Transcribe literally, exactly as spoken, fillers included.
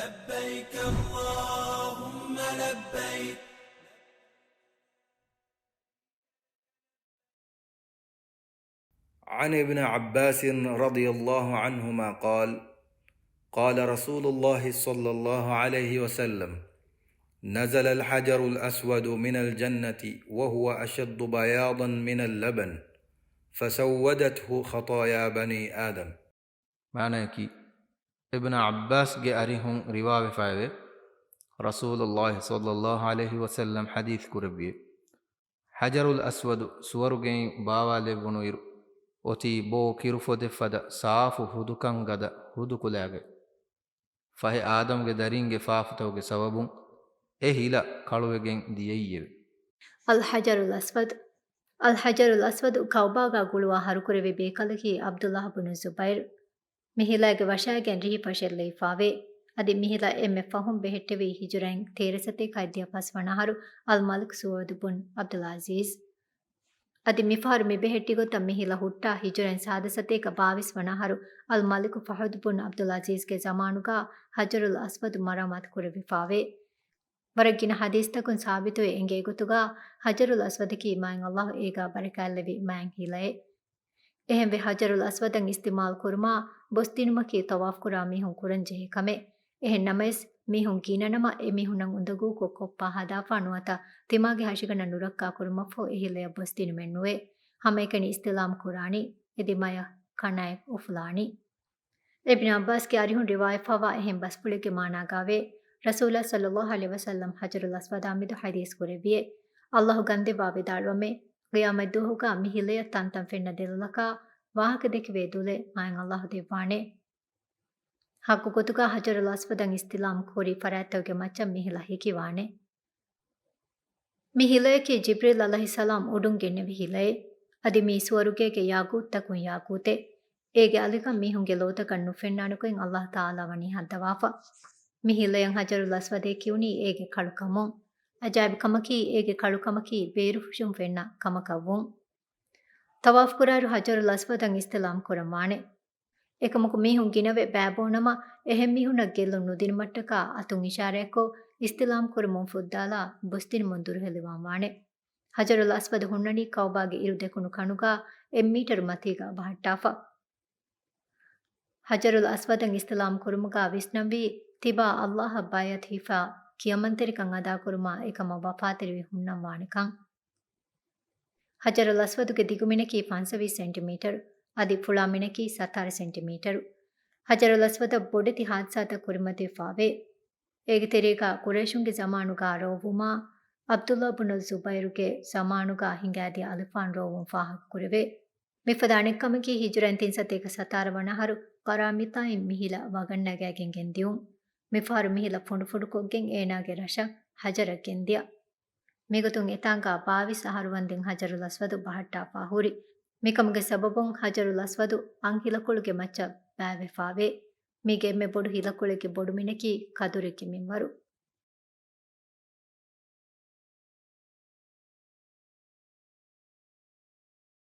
لبيك اللهم لبيك. عن ابن عباس رضي الله عنهما قال: قال رسول الله صلى الله عليه وسلم: نزل الحجر الأسود من الجنة وهو أشد بياضا من اللبن، فسودته خطايا بني آدم. މާނަޔަކީ، އިބްނު ޢައްބާސްގެ އަރިހުން ރިވާވެފައެވެ. ރަސޫލުﷲ ޞައްލަﷲ ޢަލައިހި ވަސައްލަމް ޙަދީޘް ކުރެއްވިއެވެ. ޙަޖަރުލް އަސްވަދު ސުވަރުގެއިން ބާވާލެއްވުނުއިރު، އޮތީ ބޯ ކިރުފޮދެއްފަދަ ސާފު ހުދުކަން ގަދަ ހުދު ކުލައިގައި. ފަހެ އާދަމްގެ ދަރީންގެ ފާފަތަކުގެ ސަބަބުން އެ ހިލަ ކަޅުވެގެން ދިޔައީއެވެ. އަލް ޙަޖަރުލް އަސްވަދު. އަލް ޙަޖަރުލް އަސްވަދު ކަޢުބާގާ ގުޅުވާ ހަރުކުރެއްވި ބޭކަލަކީ ޢަބްދުﷲ ބުނު ޒުބައިރު. މި ހިލައިގެ ވަށައިގެން ރިހި ފަށައިލައިފާވޭ. އަދި މި ހިލަ އެންމެ ފަހުން ބެހެއްޓެވީ ހިޖުރައިން ތޭރަ ސަތޭކަ އެއްދިހަ ފަސް ވަނަ އަހަރު އަލް މަލިކް ސުވައުދު ބުން ޢަބްދުލް ޢަޒީޒް. އަދި މިފަހަރު މި ބެހެއްޓި ގޮތަށް މި ހިލަ ހުއްޓާ ހިޖުރައިން ސާދަ ސަތޭކަ ބާވީސް ވަނަ އަހަރު އަލް މަލިކު ފަހުދު ބުން ޢަބްދުލް ޢަޒީޒްގެ ޒަމާނުގާ ޙަޖަރުލް އަސްވަދު މަރާމާތު ކުރެވިފާވޭ. ވަރަށް ގިނަ ޙަދީޘްތަކުން ސާބިތުވެ އެނގޭ ގޮތުގާ، ޙަޖަރުލް އަސްވަދަކީ މާތް ﷲ އޭގާ ބަރަކާތްލެއްވި މާތް ހިލައެއް. އެހެންވެ، ޙަޖަރުލް އަސްވަދަށް އިސްތިޢުމާލު ކުރުމާ ބޮސްދިނުމަކީ ޠަވާފު ކުރާ މީހުން ކުރަން ޖެހޭ ކަމެއް. އެހެން ނަމަވެސް، މީހުން ގިނަނަމަ، އެ މީހުންނަށް އުނދަގޫކޮށް ކޮށްޕާ ހަދާފާ ނުވަތަ ތިމާގެ ހަށިގަނޑަށް ނުރައްކާ ކުރުމަށްފަހު އެ ހިލަޔަށް ބޮސްދިނުމެއް ނުވޭ. ހަމައެކަނި އިސްތިލާމް ކުރާނީ، އެ ދިމަޔަށް ކަނާތް އުފުލާނީ. އިބްނު ޢައްބާސްގެ އަރިހުން ރިވާޔަތްވާ އެހެން ބަސްފުޅެއްގެ މާނާގާވޭ، ރަސޫލާ ޞައްލަﷲ ޢަލައިހި ވަސައްލަމް ޙަޖަރުލް އަސްވަދާމެދު ޙަދީޘް ކުރެއްވިއޭ، ﷲ ގަންދެއްވާ ވިދާޅުވަމޭ، ޤިޔާމަތްދުވަހުގާ މި ހިލަޔަށް ތަންތަން ފެންނަ ދެލޮލަކާ ވާހަކަ ދެކެވޭ ދުލެއް މާތް ﷲ ދެއްވާނެ. ޙައްޤު ގޮތުގާ ޙަޖަރުލް އަސްވަދަށް އިސްތިލާމް ކުރި ފަރާތްތަކުގެ މައްޗަށް މި ހިލަ ހެކިވާނެ. މި ހިލަޔަކީ ޖިބްރީލް ޢަލައިހިއްސަލާމް އުޑުން ގެންނެވި ހިލައެއް. އަދި މީ ސުވަރުގޭގެ ޔާޤޫތުތަކުން ޔާޤޫތެއް. އޭގެ އަލިކަން މީހުންގެ ލޯތަކަށް ނުފެންނާނެކޮށް ﷲ ތަޢާލާ ވަނީ ހައްދަވާފަ. މި ހިލަޔަށް ޙަޖަރުލް އަސްވަދޭ ކިޔުނީ އޭގެ ކަޅުކަމުން. އަޖާއިބު ކަމަކީ، އޭގެ ކަޅުކަމަކީ ބޭރުފުށުން ފެންނަ ކަމަކަށްވުން. ޠަވާފު ކުރާއިރު ޙަޖަރުލް އަސްވަދަށް އިސްތިލާމް ކުރަން ވާނެ. އެކަމަކު މީހުން ގިނަވެ ބައިބޯނަމަ، އެހެން މީހުންނަށް ގެއްލުން ނުދިނުމަށްޓަކާ އަތުން އިޝާރާތްކޮށް، އިސްތިލާމް ކުރުމުން ފުއްދާލާ ބޮސްދިނުމުން ދުރުހެލިވާން ވާނެ. ޙަޖަރުލް އަސްވަދު ހުންނަނީ ކަޢުބާގެ އިރު ދެކުނު ކަނުގާ އެއް މީޓަރު މަތީގަ ބަހައްޓާފަ. ޙަޖަރުލް އަސްވަދަށް އިސްތިލާމް ކުރުމުގާ ވިސްނަންވީ، ތިބާ ﷲ އަށް ބައިޢަތު ހިފާ، ކިޔަމަންތެރިކަން އަދާކުރުމާ އެކަމަށް ވަފާތެރިވެ ހުންނަން ވާނެކަން. ޙަޖަރުލް އަސްވަދުގެ ދިގުމިނަކީ ފަންސަވީސް ސެންޓިމީޓަރު، އަދި ފުޅާމިނަކީ ސަތާރަ ސެންޓިމީޓަރު. ޙަޖަރުލް އަސްވަދަށް ބޮޑެތި ޙާދިސާތައް ކުރިމަތިވެފާވޭ. އޭގެ ތެރޭގަ ޤުރައިޝުންގެ ޒަމާނުގަ ރޯވުމާ، ޢަބްދުﷲ ބުނު ޒުބައިރުގެ ޒަމާނުގަ ހިނގާދިޔަ އަލިފާން ރޯވުން ފާހަގަކުރެވޭ. މިފަދަ އަނެއްކަމަކީ، ހިޖުރައިން ތިން ސަތޭކަ ސަތާރަ ވަނަ އަހަރު ޤަރާމިޠާއިން މި ހިލަ ވަގަށް ނަގައިގެން ގެންދިއުން. މިފަހަރު މި ހިލަ ފުނޑުފުނޑުކޮށްގެން އޭނާގެ ރަށަށް ހަޖަރަށް ގެންދިޔަ. މިގޮތުން އެތާނގާ ބާވީސް އަހަރު ވަންދެން ޙަޖަރުލް އަސްވަދު ބަހައްޓާފާ ހުރި. މިކަމުގެ ސަބަބުން ޙަޖަރުލް އަސްވަދު އަންހިލަކުޅުގެ މައްޗަށް ބައިވެފާވޭ. މީގެ އެންމެ ބޮޑު ހިލަކުޅެއްގެ ބޮޑުމިނަކީ ކަދުރެއްގެ މިންވަރު.